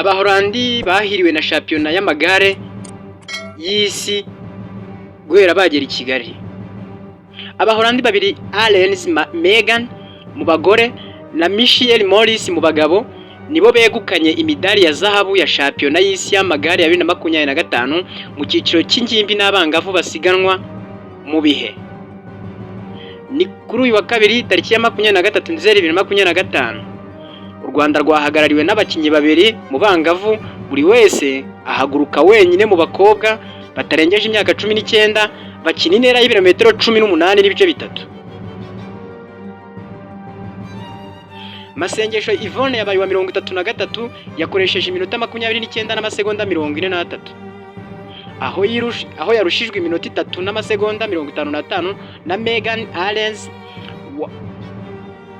Abahorandi bahiriwe na shampiyona y'amagare y'isi guhera bagera i Kigali. Abahorandi babiri, Arens Megan mu bagore na Michiel Morris mu bagabo, nibo begukanye imidari ya zahabu ya shampiyona y'isi y'amagare ya 2025 mu cyiciro cy'ingimbi n'abangavu basiganwa mu bihe. Ni kuri uyu wa kabiri, tariki ya 23 Nzeri 2025. U Rwanda rwahagarariwe n'abakinnyi babiri mu bangavu, buri wese ahaguruka wenyine. Mu bakobwa batarengeje imyaka 19 bakina intera y'ibirometero 18.3. Masengesho Yvonne yabaye uwa 33, yakoresheje iminota 29 n'amasegonda 43, aho yarushijwe iminota 3 n'amasegonda 55 na Megan Arens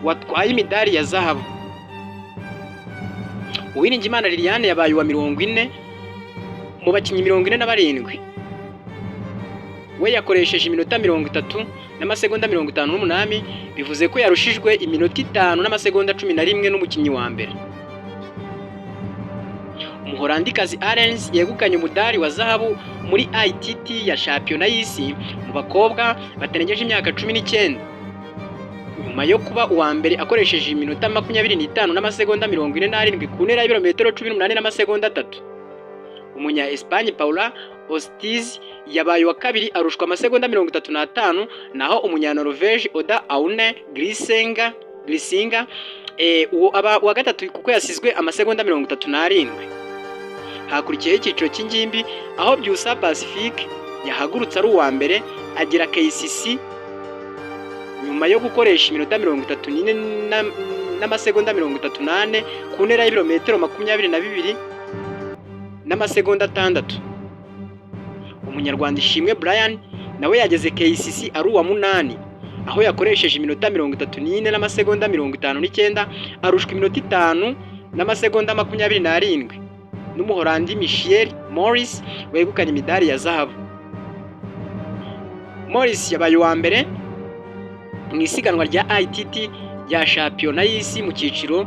watwaye imidari ya zahabu. Uwiringiyimana Liliane yabaye uwa 40 mu bakinnyi 47. We yakoresheje iminota 30 n'amasegonda 58, bivuze ko yarushijwe iminota 5 n'amasegonda 11 n'umukinnyi wa mbere. Umuholandikazi Arens yegukanye umudari wa zahabu muri ITT ya shampiyona y'isi mu bakobwa batarengeje imyaka 19, nyuma yo kuba uwa mbere akoresheje iminota 25 n'amasegonda 47 ku ntera y'ibirometero 18 n'amasegonda 3. Umunya Espagne Paula Ostiz yabaye uwa kabiri, arushwa amasegonda 35, naho umunya Norvège Oda Aune Grisinga uwo aba uwa gatatu kuko yasizwe amasegonda 37. Hakurikiyeho icyiciro cy'ingimbi, aho Byusa Pacifique yahagurutse ari uwa mbere, agira KCC nyuma yo gukoresha iminota 34 n'amasegonda 34 ku ntera y'ibirometero 22 n'amasegonda 6. Umunyarwanda Ishimwe Brian nawe yageze KCC ari uwa munani, aho yakoresheje iminota 34 n'amasegonda 59, arushwa iminota 5 n'amasegonda 27 n'Umuhorandi Michiel Morris wegukanye imidari ya zahabu. Morris yabaye uwa mbere mu isiganwa rya ITT rya shampiyona y'isi mu cyiciro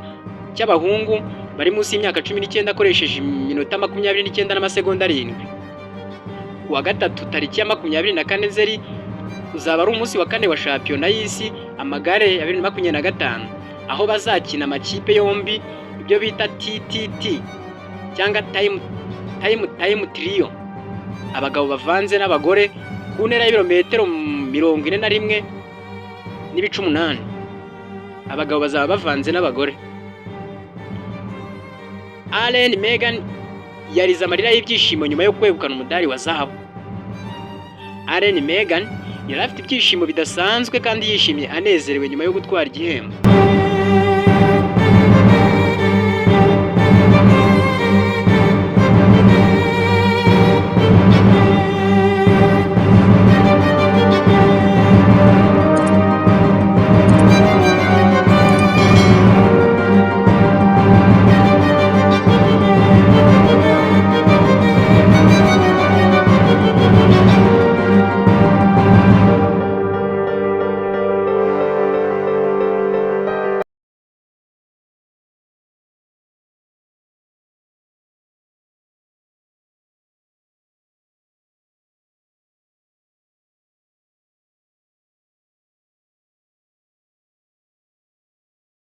cy'abahungu bari munsi y'imyaka 19, akoresheje iminota 29 n'amasegonda 7. Ku wa gatatu, tariki ya 24 Nzeri, uzaba ari umunsi wa kane wa shampiyona y'isi amagare ya 2025, aho bazakina amakipe yombi ibyo bita TTT cyangwa time trial, abagabo bavanze n'abagore ku ntera y'ibirometero 41.8. Abagabo bazaba bavanze n'abagore. Allen Megan yarize amarira y'ibyishimo nyuma yo kwegukana umudari wa zahabu. Allen Megan yari afite ibyishimo bidasanzwe kandi yishimye, anezerewe nyuma yo gutwara igihembo.